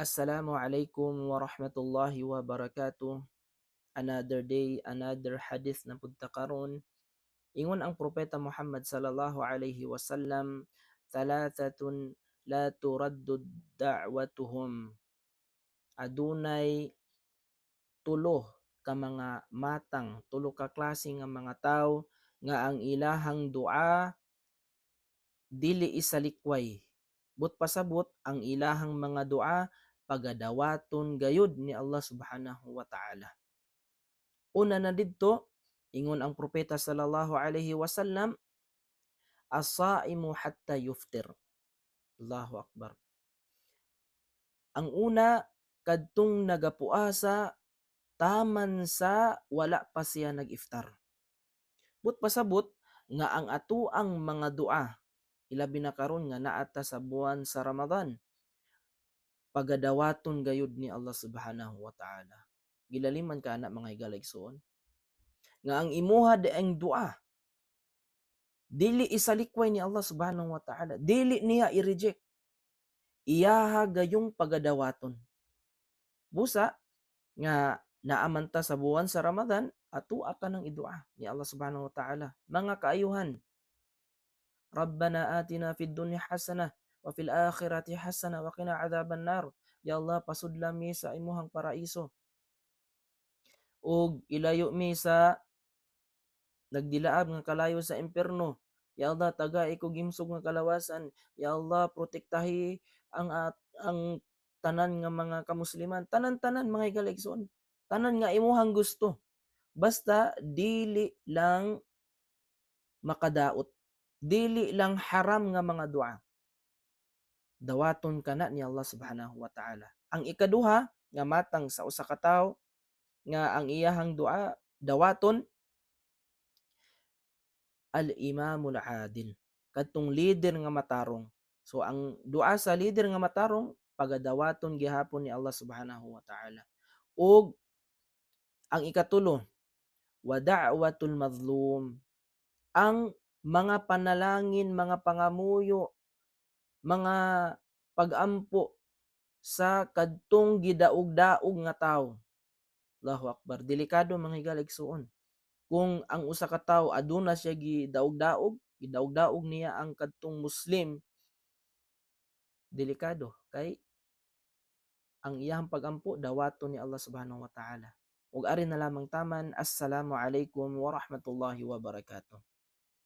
Assalamu alaikum wa rahmatullahi wa barakatuh. Another day, another hadith na pud ta karon. Ingon ang Propeta Muhammad sallallahu alaihi wasallam, "Thalathatun la turaddu da'watuhum." Adunay tulo ka mga matang, tulo ka klase nga mga tawo nga ang ilahang dua dili isalikway. But pasabot, ang ilahang mga dua pagadawaton gayud ni Allah subhanahu wa ta'ala. Una na didto, ingon ang Propeta sallallahu alaihi wasallam, "As-saimu hatta yuftir." Allahu akbar. Ang una, kadtong nagapuasa taman sa wala pa siya nag-iftar. But pasabot nga ang atoang mga dua, ilabi na karon nga naa ta sa buwan sa Ramadan, pagadawaton gayud ni Allah subhanahu wa ta'ala. Gilaliman ka na, mga higala igsoon, nga ang imuha ang dua dili isalikway ni Allah subhanahu wa ta'ala, dili niya i-reject, iyaha gayong pagadawaton. Busa nga naa man ta sa buwan sa Ramadan, atua ka nang idua ni Allah subhanahu wa ta'ala mga kaayuhan. "Rabbana atina fid dunya hasanah wa fil akhirati hasanah wa qina adzaban nar." Ya Allah, pasudla mi sa imuhang paraiso ug ilayo mi sa nagdilaab nga kalayo sa impierno. Ya Allah, tagai ko gimsog nga kalawasan. Ya Allah, protektahi ang tanan nga mga kamusliman. Tanan-tanan, mga higala igsoon. Tanan nga imuhang gusto. Basta dili lang makadaot. Dili lang haram nga mga dua. Dawaton kana ni Allah subhanahu wa ta'ala. Ang ikaduha nga matang sa usa ka tawo nga ang iyahang dua dawaton, al-imamul adil, kadtong leader nga matarong. So ang dua sa leader nga matarong pagadawaton gihapon ni Allah subhanahu wa ta'ala. Ug ang ikatulo, wa da'watul mazlum, ang mga panalangin, mga pangamuyo, mga pagampo sa kadtong gidaog-daog nga tawo. Allahu akbar. Delikado, mga higala igsuon. Kung ang usa ka tawo aduna siya gidaog-daog, gidaog-daog niya ang kadtong Muslim, delikado kay ang iyahang pagampo dawaton ni Allah subhanahu wa ta'ala. Ug ari na lamang taman. Assalamu alaikum warahmatullahi wabarakatuh.